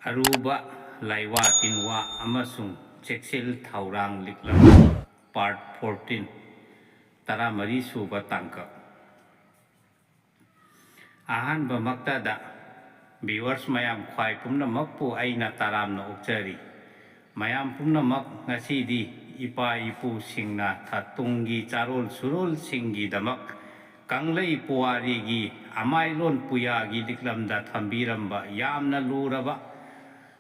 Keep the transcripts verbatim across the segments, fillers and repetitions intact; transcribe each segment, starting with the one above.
ꯑꯔꯨꯕ ꯂꯥꯏꯋꯥ ꯇꯤꯟꯋꯥ ꯑꯃꯁꯨꯡ ꯆꯦꯛꯁꯤꯜ ꯊꯧꯔꯥꯡ ꯂꯤꯛꯂꯝ, part fourteen, ꯇꯔꯥꯃꯔꯤ ꯁꯨꯕ ꯇꯥꯡꯀꯛ꯫ ꯑꯍꯥꯟꯕꯃꯛꯇꯗ viewers ꯃꯌꯥꯝ ꯈ꯭ꯋꯥꯏ ꯄꯨꯝꯅꯃꯛꯄꯨ ꯑꯩꯅ ꯇꯔꯥꯝꯅ ꯑꯣꯛꯆꯔꯤ꯫ ꯃꯌꯥꯝ ꯄꯨꯝꯅꯃꯛ ꯉꯁꯤꯗꯤ ꯏꯄꯥ ꯏꯄꯨꯁꯤꯡꯅ ꯊ-, ꯇꯨꯡꯒꯤ ꯆꯥꯔꯣꯜ ꯁꯨꯔꯣꯜꯁꯤꯡꯒꯤꯗꯃꯛ ꯀꯪꯂꯩ ꯄꯨꯋꯥꯔꯤꯒꯤ ꯑꯃꯥꯏꯂꯣꯟ ꯄꯨꯌꯥꯒꯤ ꯂꯤꯛꯂꯝꯗ ꯊꯝꯕꯤꯔꯝꯕ ꯌꯥꯝꯅ ꯂꯨꯔꯕ,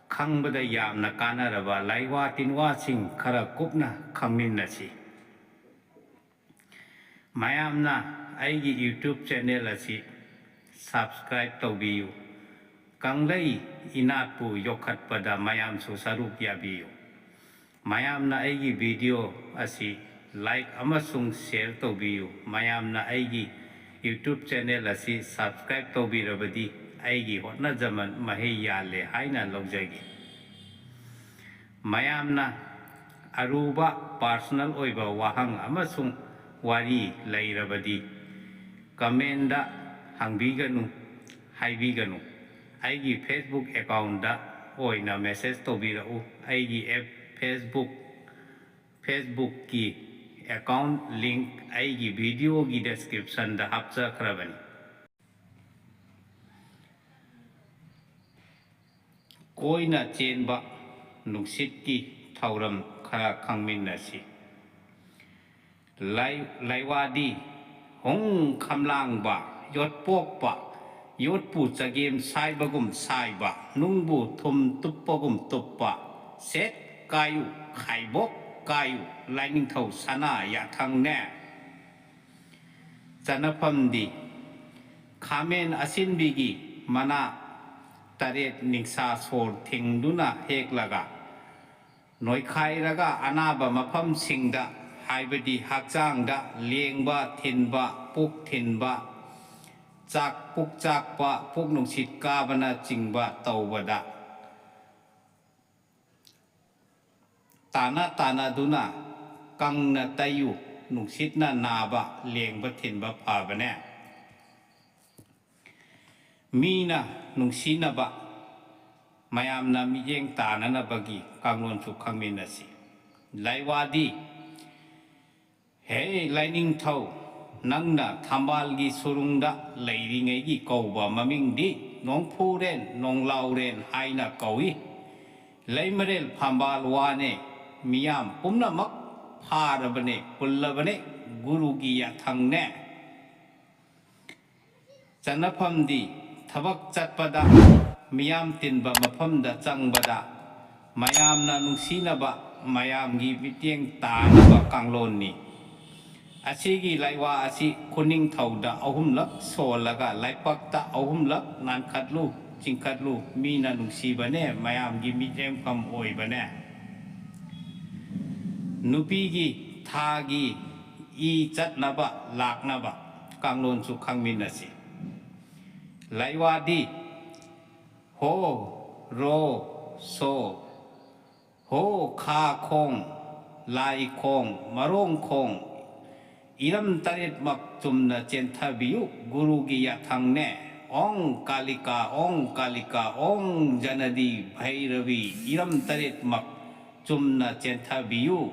ꯈꯪꯕꯗ ꯌꯥꯝꯅ ꯀꯥꯟꯅꯔꯕ ꯂꯥꯏꯋꯥ ꯇꯤꯟꯋꯥꯁꯤꯡ ꯈꯔ ꯀꯨꯞꯅ ꯈꯪꯃꯤꯟꯅꯁꯤ꯫ ꯃꯌꯥꯝꯅ ꯑꯩꯒꯤ YouTube channel ꯑꯁꯤ subscribe ꯇꯧꯕꯤꯌꯨ꯫ ꯀꯪꯂꯩ ꯏꯅꯥꯠꯄꯨ ꯌꯣꯛꯈꯠꯄꯗ ꯃꯌꯥꯝꯁꯨ ꯁꯔꯨꯛ ꯌꯥꯕꯤꯌꯨ꯫ ꯃꯌꯥꯝꯅ ꯑꯩꯒꯤ video ꯑꯁꯤ like ꯑꯃꯁꯨꯡ share ꯇꯧꯕꯤꯌꯨ꯫ ꯃꯌꯥꯝꯅ ꯑꯩꯒꯤ YouTube channel ꯑꯁꯤ subscribe ꯇꯧꯕꯤꯔꯕꯗꯤ ꯑꯩꯒꯤ ꯍꯣꯠꯅꯖꯃꯟ ꯃꯍꯩ ꯌꯥꯜꯂꯦ ꯍꯥꯏꯅ ꯂꯧꯖꯒꯦ꯫ ꯃꯌꯥꯝꯅ ꯑꯔꯨꯕ personal ꯑꯣꯏꯕ ꯋꯥꯍꯪ ꯑꯃꯁꯨꯡ ꯋꯥꯔꯤ ꯂꯩꯔꯕꯗꯤ comment ꯍꯪꯕꯤꯒꯅꯨ, ꯍꯥꯏꯕꯤꯒꯅꯨ꯫ ꯑꯩꯒꯤ Facebook account ꯑꯣꯏꯅ message ꯇꯧꯕꯤꯔꯛꯎ꯫ ꯑꯩꯒꯤ app Facebook, Facebook ꯀꯤ account link ꯑꯩꯒꯤ video ꯒꯤ description ꯗ ꯍꯥꯞꯆꯈ꯭ꯔꯕꯅꯤ꯫ ꯀꯣꯏꯅ ꯆꯦꯟꯕ ꯅꯨꯡꯁꯤꯠꯀꯤ ꯊꯧꯔꯝ ꯈꯔ ꯈꯪꯃꯤꯟꯅꯁꯤ꯫ ꯂꯥꯏ-, ꯂꯥꯏꯋꯥꯗꯤ ꯍꯨꯡ ꯈꯝꯂꯥꯡꯕ, ꯌꯣꯠꯄꯣꯛꯄ, ꯌꯣꯠꯄꯨ ꯆꯒꯦꯝ ꯁꯥꯏꯕꯒꯨꯝ ꯁꯥꯏꯕ, ꯅꯨꯡꯕꯨ ꯊꯨꯝ ꯇꯨꯞꯄꯒꯨꯝ ꯇꯨꯞꯄ, ꯁꯦꯠ ꯀꯥꯏꯌꯨ, ꯈꯥꯏꯕꯣꯛ ꯀꯥꯏꯌꯨ, ꯂꯥꯏꯅꯤꯡꯊꯧ ꯁꯅꯥ ꯌꯥꯊꯪꯅꯦ꯫ ꯆꯅꯐꯝꯗꯤ ꯈꯥꯃꯦꯟ ꯑꯁꯤꯟꯕꯤꯒꯤ ꯃꯅꯥ ꯇꯔꯦꯠ ꯅꯤꯡꯁꯥ ꯁꯣꯔ ꯊꯤꯡꯗꯨꯅ ꯍꯦꯛꯂꯒ ꯅꯣꯏꯈꯥꯏꯔꯒ ꯑꯅꯥꯕ ꯃꯐꯝꯁꯤꯡꯗ, ꯍꯥꯏꯕꯗꯤ ꯍꯛꯆꯥꯡꯗ ꯂꯦꯡꯕ ꯊꯤꯟꯕ, ꯄꯨꯛ ꯊꯤꯟꯕ, ꯆꯥꯛ, ꯄꯨꯛ ꯆꯥꯛꯄ, ꯄꯨꯛ ꯅꯨꯡꯁꯤꯠ ꯀꯥꯕꯅꯆꯤꯡꯕ ꯇꯧꯕꯗ ꯇꯥꯅ ꯇꯥꯅꯗꯨꯅ ꯀꯪꯅ ꯇꯩꯌꯨ꯫ ꯅꯨꯡꯁꯤꯠꯅ ꯅꯥꯕ, ꯂꯦꯡꯕ ꯊꯤꯟꯕ ꯐꯕꯅꯦ꯫ ꯃꯤꯅ ꯅꯨꯡꯁꯤꯅꯕ, ꯃꯌꯥꯝꯅ ꯃꯤꯠꯌꯦꯡ ꯇꯥꯅꯅꯕꯒꯤ ꯀꯥꯡꯂꯣꯟꯁꯨ ꯈꯪꯃꯤꯟꯅꯁꯤ꯫ ꯂꯥꯏꯋꯥꯗꯤ, ꯍꯦ ꯂꯥꯏꯅꯤꯡꯊꯧ, ꯅꯪꯅ ꯊꯝꯕꯥꯜꯒꯤ ꯁꯨꯔꯨꯡꯗ ꯂꯩꯔꯤꯉꯩꯒꯤ ꯀꯧꯕ ꯃꯃꯤꯡꯗꯤ ꯅꯣꯡꯐꯨꯔꯦꯟ, ꯅꯣꯡꯂꯥꯎꯔꯦꯟ ꯍꯥꯏꯅ ꯀꯧꯏ꯫ ꯂꯩꯃꯔꯦꯜ ꯐꯝꯕꯥꯜ ꯋꯥꯅꯦ, ꯃꯤꯌꯥꯝ ꯄꯨꯝꯅꯃꯛ ꯐꯥꯔꯕꯅꯦ, ꯄꯨꯜꯂꯕꯅꯦ, ꯒꯨꯔꯨꯒꯤ ꯌꯥꯊꯪꯅꯦ꯫ ꯆꯠꯅꯐꯝꯗꯤ ꯊꯕꯛ ꯆꯠꯄꯗ, ꯃꯤꯌꯥꯝ ꯇꯤꯟꯕ ꯃꯐꯝꯗ ꯆꯪꯕꯗ, ꯃꯌꯥꯝꯅ ꯅꯨꯡꯁꯤꯅꯕ, ꯃꯌꯥꯝꯒꯤ ꯃꯤꯠꯌꯦꯡ ꯇꯥꯅꯕ ꯀꯥꯡꯂꯣꯟꯅꯤ꯫ ꯑꯁꯤꯒꯤ ꯂꯥꯏꯋꯥ ꯑꯁꯤ ꯈꯨꯅꯤꯡꯊꯧꯗ ꯑꯍꯨꯝꯂꯛ ꯁꯣꯜꯂꯒ ꯂꯥꯏꯄꯛꯇ ꯑꯍꯨꯝꯂꯛ ꯅꯥꯟꯈꯠꯂꯨ, ꯆꯤꯡꯈꯠꯂꯨ, ꯃꯤꯅ ꯅꯨꯡꯁꯤꯕꯅꯦ, ꯃꯌꯥꯝꯒꯤ ꯃꯤꯠꯌꯦꯡꯐꯝ ꯑꯣꯏꯕꯅꯦ꯫ ꯅꯨꯄꯤꯒꯤ ꯊꯥꯒꯤ ꯏ ꯆꯠꯅꯕ ꯂꯥꯛꯅꯕ ꯀꯥꯡꯂꯣꯟꯁꯨ ꯈꯪꯃꯤꯟꯅꯁꯤ꯫ ꯂꯥꯏꯋꯥꯗꯤ ꯍꯣ, ꯔꯣ, ꯁꯣ, ꯍꯣ, ꯈꯥ ꯈꯣꯡ, ꯂꯥꯏ ꯈꯣꯡ, ꯃꯔꯣꯡ ꯈꯣꯡ, ꯏꯔꯝ ꯇꯔꯦꯠꯃꯛ ꯆꯨꯝꯅ ꯆꯦꯟꯊꯕꯤꯌꯨ, ꯒꯨꯔꯨꯒꯤ ꯌꯥꯊꯪꯅꯦ꯫ ꯑꯣꯡ ꯀꯥꯂꯤꯀꯥ, ꯑꯣꯡ ꯀꯥꯂꯤꯀꯥ, ꯑꯣꯡ ꯖꯅꯗꯤ ꯚꯩꯔꯕꯤ, ꯏꯔꯝ ꯇꯔꯦꯠꯃꯛ ꯆꯨꯝꯅ ꯆꯦꯟꯊꯕꯤꯌꯨ꯫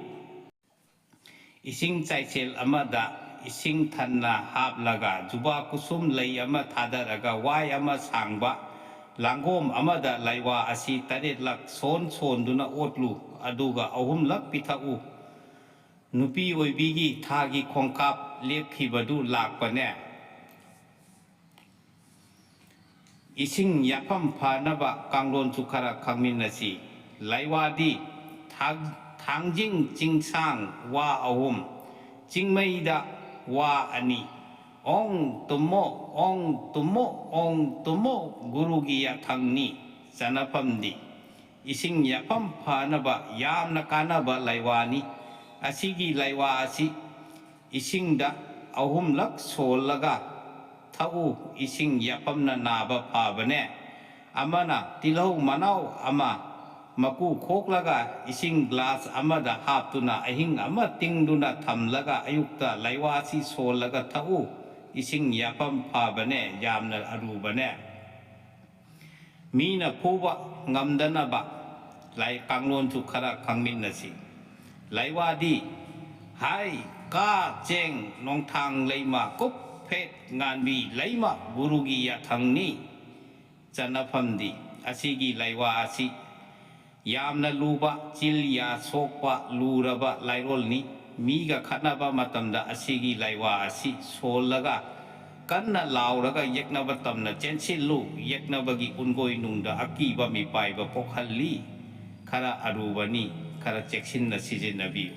ꯏꯁꯤꯡ ꯆꯥꯏꯁꯦꯜ ꯑꯃꯗ ꯏꯁꯤꯡ ꯊꯟꯅ ꯍꯥꯞꯂꯒ ꯖꯨꯕꯥ ꯀꯨꯁꯨꯝ ꯂꯩ ꯑꯃ ꯊꯥꯗꯔꯒ ꯋꯥꯏ ꯑꯃ ꯁꯥꯡꯕ ꯂꯥꯡꯒꯣꯝ ꯑꯃꯗ ꯂꯥꯏꯋꯥ ꯑꯁꯤ ꯇꯔꯦꯠꯂꯛ ꯁꯣꯟ ꯁꯣꯟꯗꯨꯅ ꯑꯣꯠꯂꯨ, ꯑꯗꯨꯒ ꯑꯍꯨꯝꯂꯛ ꯄꯤꯊꯛꯎ꯫ ꯅꯨꯄꯤ ꯑꯣꯏꯕꯤꯒꯤ ꯊꯥꯒꯤ ꯈꯣꯡꯀꯥꯞ ꯂꯦꯞꯈꯤꯕꯗꯨ ꯂꯥꯛꯄꯅꯦ꯫ ꯏꯁꯤꯡ ꯌꯥꯐꯝ ꯐꯅꯕ ꯀꯥꯡꯂꯣꯟꯁꯨ ꯈꯔ ꯈꯪꯃꯤꯟꯅꯁꯤ꯫ ꯂꯥꯏꯋꯥꯗꯤ ꯊꯥꯡ-, ꯊꯥꯡꯖꯤꯡ ꯆꯤꯡꯁꯥꯡ ꯋꯥ ꯑꯍꯨꯝ, ꯆꯤꯡꯃꯩꯗ ꯋꯥ ꯑꯅꯤ, ꯑꯣꯡ ꯇꯨꯝꯃꯣ, ꯑꯣꯡ ꯇꯨꯝꯃꯣ, ꯑꯣꯡ ꯇꯨꯝꯃꯣ, ꯒꯨꯔꯨꯒꯤ ꯌꯥꯊꯪꯅꯤ꯫ ꯆꯠꯅꯐꯝꯗꯤ ꯏꯁꯤꯡ ꯌꯥꯐꯝ ꯐꯅꯕ ꯌꯥꯝꯅ ꯀꯥꯟꯅꯕ ꯂꯥꯏꯋꯥꯅꯤ꯫ ꯑꯁꯤꯒꯤ ꯂꯥꯏꯋꯥ ꯑꯁꯤ ꯏꯁꯤꯡꯗ ꯑꯍꯨꯝꯂꯛ ꯁꯣꯜꯂꯒ ꯊꯛꯎ, ꯏꯁꯤꯡ ꯌꯥꯐꯝꯅ ꯅꯥꯕ ꯐꯕꯅꯦ꯫ ꯑꯃꯅ ꯇꯤꯜꯍꯧ ꯃꯅꯥꯎ ꯑꯃ ꯃꯀꯨ ꯈꯣꯛꯂꯒ ꯏꯁꯤꯡ ꯒ꯭ꯂꯥꯁ ꯑꯃꯗ ꯍꯥꯞꯇꯨꯅ ꯑꯍꯤꯡ ꯑꯃ ꯇꯤꯡꯗꯨꯅ ꯊꯝꯂꯒ ꯑꯌꯨꯛꯇ ꯂꯥꯏꯋꯥꯁꯤ ꯁꯣꯜꯂꯒ ꯊꯛꯎ, ꯏꯁꯤꯡ ꯌꯥꯐꯝ ꯐꯕꯅꯦ, ꯌꯥꯝꯅ ꯑꯔꯨꯕꯅꯦ꯫ ꯃꯤꯅ ꯐꯨꯕ ꯉꯝꯗꯅꯕ ꯂꯥꯏ ꯀꯥꯡꯂꯣꯟꯁꯨ ꯈꯔ ꯈꯪꯃꯤꯟꯅꯁꯤ꯫ ꯂꯥꯏꯋꯥꯗꯤ ꯍꯥꯏ, ꯀꯥ, ꯆꯦꯡ, ꯅꯣꯡꯊꯥꯡ ꯂꯩꯃ, ꯀꯨꯞ, ꯐꯦꯠ, ꯉꯥꯟꯕꯤ, ꯂꯩꯃ ꯒꯨꯔꯨꯒꯤ ꯌꯥꯊꯪꯅꯤ꯫ ꯆꯟꯅꯐꯝꯗꯤ ꯑꯁꯤꯒꯤ ꯂꯥꯏꯋꯥ ꯑꯁꯤ ꯌꯥꯝꯅ ꯂꯨꯕ, ꯆꯤꯜ ꯌꯥ ꯁꯣꯛꯄ, ꯂꯨꯔꯕ ꯂꯥꯏꯔꯣꯜꯅꯤ꯫ ꯃꯤꯒ ꯈꯠꯅꯕ ꯃꯇꯝꯗ ꯑꯁꯤꯒꯤ ꯂꯥꯏꯋꯥ ꯑꯁꯤ ꯁꯣꯜꯂꯒ ꯀꯟꯅ ꯂꯥꯎꯔꯒ ꯌꯦꯛꯅꯕ ꯇꯝꯅ ꯆꯦꯟꯁꯤꯜꯂꯨ꯫ ꯌꯦꯛꯅꯕꯒꯤ ꯎꯟꯒꯣꯏ ꯅꯨꯡꯗ ꯑꯀꯤꯕ ꯃꯤꯄꯥꯏꯕ ꯄꯣꯛꯍꯜꯂꯤ꯫ ꯈꯔ ꯑꯔꯨꯕꯅꯤ, ꯈꯔ ꯆꯦꯛꯁꯤꯟꯅ ꯁꯤꯖꯤꯟꯅꯕꯤꯌꯨ꯫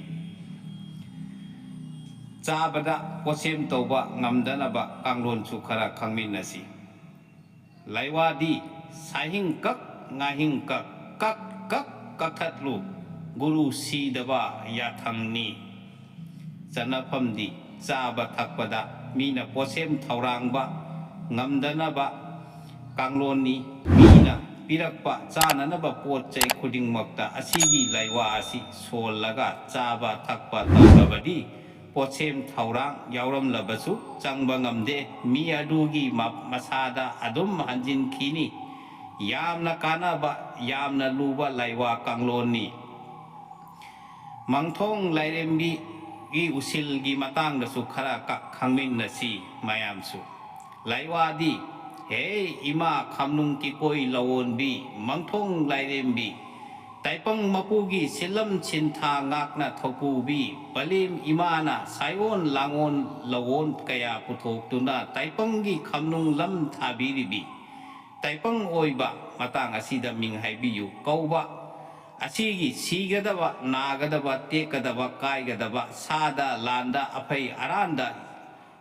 ꯆꯥꯕꯗ ꯄꯣꯠꯁꯦꯝ ꯇꯧꯕ ꯉꯝꯗꯅꯕ ꯀꯥꯡꯂꯣꯟꯁꯨ ꯈꯔ ꯈꯪꯃꯤꯟꯅꯁꯤ꯫ ꯂꯥꯏꯋꯥꯗꯤ ꯁꯥꯍꯤꯡ ꯀꯛ, ꯉꯥꯍꯤꯡ ꯀꯛ, ꯀꯛ ꯀꯛ ꯀꯛꯊꯠꯂꯨ꯫ ꯒꯨꯔꯨ ꯁꯤꯗꯕ ꯌꯥꯊꯪꯅꯤ꯫ ꯆꯟꯅꯐꯝꯗꯤ ꯆꯥꯕ ꯊꯛꯄꯗ ꯃꯤꯅ ꯄꯣꯠꯁꯦꯝ ꯊꯧꯔꯥꯡꯕ ꯉꯝꯗꯅꯕ ꯀꯥꯡꯂꯣꯟꯅꯤ꯫ ꯃꯤꯅ ꯄꯤꯔꯛꯄ ꯆꯥꯅꯅꯕ ꯄꯣꯠ ꯆꯩ ꯈꯨꯗꯤꯡꯃꯛꯇ ꯑꯁꯤꯒꯤ ꯂꯥꯏꯋꯥ ꯑꯁꯤ ꯁꯣꯜꯂꯒ ꯆꯥꯕ ꯊꯛꯄ ꯇꯧꯔꯕꯗꯤ ꯄꯣꯠꯁꯦꯝ ꯊꯧꯔꯥꯡ ꯌꯥꯎꯔꯝꯂꯕꯁꯨ ꯆꯪꯕ ꯉꯝꯗꯦ꯫ ꯃꯤ ꯑꯗꯨꯒꯤ ꯃ-, ꯃꯁꯥꯗ ꯑꯗꯨꯝ ꯍꯟꯖꯤꯟꯈꯤꯅꯤ꯫ ꯌꯥꯝꯅ ꯀꯥꯟꯅꯕ, ꯌꯥꯝꯅ ꯂꯨꯕ ꯂꯥꯏꯋꯥ ꯀꯥꯡꯂꯣꯟꯅꯤ꯫ ꯃꯪꯊꯣꯡ ꯂꯥꯏꯔꯦꯝꯕꯤꯒꯤ ꯎꯁꯤꯜꯒꯤ ꯃꯇꯥꯡꯗꯁꯨ ꯈꯔ ꯀ-, ꯈꯪꯃꯤꯟꯅꯁꯤ ꯃꯌꯥꯝꯁꯨ꯫ ꯂꯥꯏꯋꯥꯗꯤ, ꯍꯦ ꯏꯃꯥ ꯈꯝꯅꯨꯡ ꯀꯤꯀꯣꯏ ꯂꯧꯑꯣꯟꯕꯤ, ꯃꯪꯊꯣꯡ ꯂꯥꯏꯔꯦꯝꯕꯤ, ꯇꯥꯏꯄꯪ ꯃꯄꯨꯒꯤ ꯁꯤꯜꯂꯝ ꯁꯤꯟꯊꯥ ꯉꯥꯛꯅ ꯊꯧꯄꯨꯕꯤ, ꯄꯂꯦꯝ ꯏꯃꯥꯅ ꯁꯥꯏꯑꯣꯟ ꯂꯥꯡꯑꯣꯟ ꯂꯧꯑꯣꯟ ꯀꯌꯥ ꯄꯨꯊꯣꯛꯇꯨꯅ ꯇꯥꯏꯄꯪꯒꯤ ꯈꯝꯅꯨꯡ ꯂꯝ ꯊꯥꯕꯤꯔꯤꯕꯤ꯫ ꯇꯥꯏꯄꯪ ꯑꯣꯏꯕ ꯃꯇꯥꯡ ꯑꯁꯤꯗ ꯃꯤꯡ ꯍꯥꯏꯕꯤꯌꯨ ꯀꯧꯕ ꯑꯁꯤꯒꯤ ꯁꯤꯒꯗꯕ, ꯅꯥꯒꯗꯕ, ꯇꯦꯛꯀꯗꯕ, ꯀꯥꯏꯒꯗꯕ, ꯁꯥꯗ, ꯂꯥꯟꯗ, ꯑꯐꯩ ꯑꯔꯥꯟꯗ,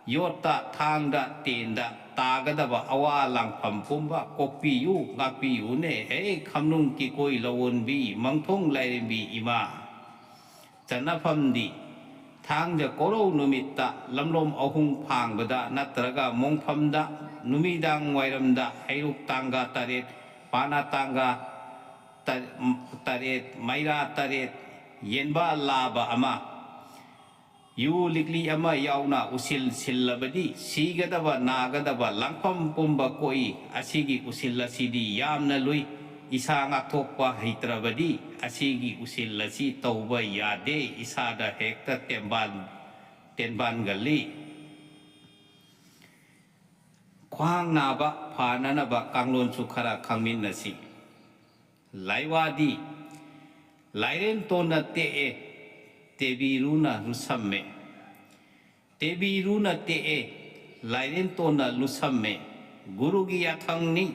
ꯌꯣꯠꯇ, ꯊꯥꯡꯗ, ꯇꯦꯟꯗ ꯇꯥꯒꯗꯕ ꯑꯋꯥ ꯂꯥꯡꯐꯝ ꯄꯨꯝꯕ ꯀꯣꯛꯄꯤꯌꯨ, ꯉꯥꯛꯄꯤꯌꯨꯅꯦ, ꯍꯦ ꯈꯝꯅꯨꯡ ꯀꯤꯀꯣꯏ ꯂꯧꯑꯣꯟꯕꯤ, ꯃꯪꯊꯣꯡ ꯂꯥꯏꯔꯦꯝꯕꯤ ꯏꯃꯥ꯫ ꯆꯟꯅꯐꯝꯗꯤ ꯊꯥꯡꯖ ꯀꯣꯔꯧ ꯅꯨꯃꯤꯠꯇ ꯂꯝꯂꯣꯝ ꯑꯍꯨꯝ ꯐꯥꯡꯕꯗ ꯅꯠꯇ꯭ꯔꯒ ꯃꯣꯡꯐꯝꯗ ꯅꯨꯃꯤꯗꯥꯡ ꯋꯥꯏꯔꯝꯗ ꯍꯩꯔꯨꯛ ꯇꯥꯡꯒ ꯇꯔꯦꯠ, ꯄꯥꯅ ꯇꯥꯡꯒ ꯇ-, ꯇꯔꯦꯠ, ꯃꯩꯔꯥ ꯇꯔꯦꯠ, ꯌꯦꯟꯕ ꯂꯥꯕ ꯑꯃ, ꯌꯨ ꯂꯤꯛꯂꯤ ꯑꯃ ꯌꯥꯎꯅ ꯎꯁꯤꯜ ꯁꯤꯜꯂꯕꯗꯤ ꯁꯤꯒꯗꯕ ꯅꯥꯒꯗꯕ ꯂꯥꯡꯐꯝ ꯄꯨꯝꯕ ꯀꯣꯛꯏ꯫ ꯑꯁꯤꯒꯤ ꯎꯁꯤꯜ ꯑꯁꯤꯗꯤ ꯌꯥꯝꯅ ꯂꯨꯏ꯫ ꯏꯁꯥ ꯉꯥꯛꯊꯣꯛꯄ ꯍꯩꯇ꯭ꯔꯕꯗꯤ ꯑꯁꯤꯒꯤ ꯎꯁꯤꯜ ꯑꯁꯤ ꯇꯧꯕ ꯌꯥꯗꯦ꯫ ꯏꯁꯥꯗ ꯍꯦꯛꯇ ꯇꯦꯟꯕꯥꯟ ꯇꯦꯟꯕꯥꯟꯒꯜꯂꯤ꯫ ꯈ꯭ꯋꯥꯡ ꯅꯥꯕ ꯐꯅꯅꯕ ꯀꯥꯡꯂꯣꯟꯁꯨ ꯈꯔ ꯈꯪꯃꯤꯟꯅꯁꯤ꯫ ꯂꯥꯏꯋꯥꯗꯤ ꯂꯥꯏꯔꯦꯟ ꯇꯣꯟꯅ ꯇꯦꯛꯑꯦ, ꯇꯦꯕꯤꯔꯨꯅ ꯂꯨꯁꯝꯃꯦ꯫ ꯇꯦꯕꯤꯔꯨꯅ ꯇꯦꯛꯑꯦ, ꯂꯥꯏꯔꯦꯟ ꯇꯣꯟꯅ ꯂꯨꯁꯝꯃꯦ꯫ ꯒꯨꯔꯨꯒꯤ ꯌꯥꯊꯪꯅꯤ,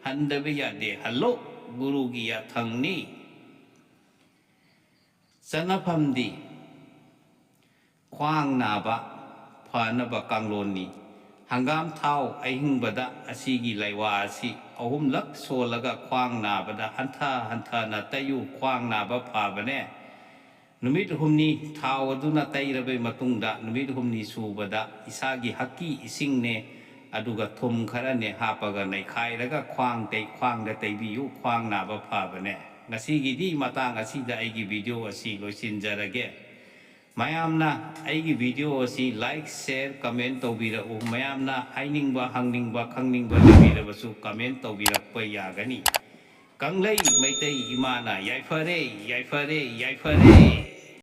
ꯍꯟꯗꯕ ꯌꯥꯗꯦ꯫ ꯍꯜꯂꯣ, ꯒꯨꯔꯨꯒꯤ ꯌꯥꯊꯪꯅꯤ꯫ ꯆꯠꯅꯐꯝꯗꯤ ꯈ꯭ꯋꯥꯡ ꯅꯥꯕ ꯐꯅꯕ ꯀꯥꯡꯂꯣꯟꯅꯤ꯫ ꯍꯪꯒꯥꯝ ꯊꯥꯎ ꯑꯍꯤꯡꯕꯗ ꯑꯁꯤꯒꯤ ꯂꯥꯏꯋꯥ ꯑꯁꯤ ꯑꯍꯨꯝꯂꯛ ꯁꯣꯜꯂꯒ ꯈ꯭ꯋꯥꯡ ꯅꯥꯕꯗ ꯍꯟꯊ ꯍꯟꯊꯅ ꯇꯩꯌꯨ꯫ ꯈ꯭ꯋꯥꯡ ꯅꯥꯕ ꯐꯕꯅꯦ꯫ ꯅꯨꯃꯤꯠ ꯍꯨꯝꯅꯤ ꯊꯥꯎ ꯑꯗꯨꯅ ꯇꯩꯔꯕ ꯃꯇꯨꯡꯗ ꯅꯨꯃꯤꯠ ꯍꯨꯝꯅꯤ ꯁꯨꯕꯗ ꯏꯁꯥꯒꯤ ꯍꯛꯀꯤ ꯏꯁꯤꯡꯅꯦ, ꯑꯗꯨꯒ ꯊꯨꯝ ꯈꯔꯅꯦ ꯍꯥꯞꯄꯒ ꯅꯩꯈꯥꯏꯔꯒ ꯈ꯭ꯋꯥꯡ ꯇꯩ-, ꯈ꯭ꯋꯥꯡꯗ ꯇꯩꯕꯤꯌꯨ꯫ ꯈ꯭ꯋꯥꯡ ꯅꯥꯕ ꯐꯕꯅꯦ꯫ ꯉꯁꯤꯒꯤꯗꯤ ꯃꯇꯥꯡ ꯑꯁꯤꯗ ꯑꯩꯒꯤ video ꯑꯁꯤ ꯂꯣꯏꯁꯤꯟꯖꯔꯒꯦ꯫ ꯃꯌꯥꯝꯅ ꯑꯩꯒꯤ video ꯑꯁꯤ like, share, comment ꯇꯧꯕꯤꯔꯛꯎ꯫ ꯃꯌꯥꯝꯅ ꯍꯥꯏꯅꯤꯡꯕ, ꯍꯪꯅꯤꯡꯕ, ꯈꯪꯅꯤꯡꯕ ꯂꯩꯕꯤꯔꯕꯁꯨ comment ꯇꯧꯕꯤꯔꯛꯄ ꯌꯥꯒꯅꯤ꯫ ꯀꯪꯂꯩ ꯃꯩꯇꯩ ꯏꯃꯥꯅ ꯌꯥꯏꯐꯔꯦ, ꯌꯥꯏꯐꯔꯦ, ꯌꯥꯏꯐꯔꯦ꯫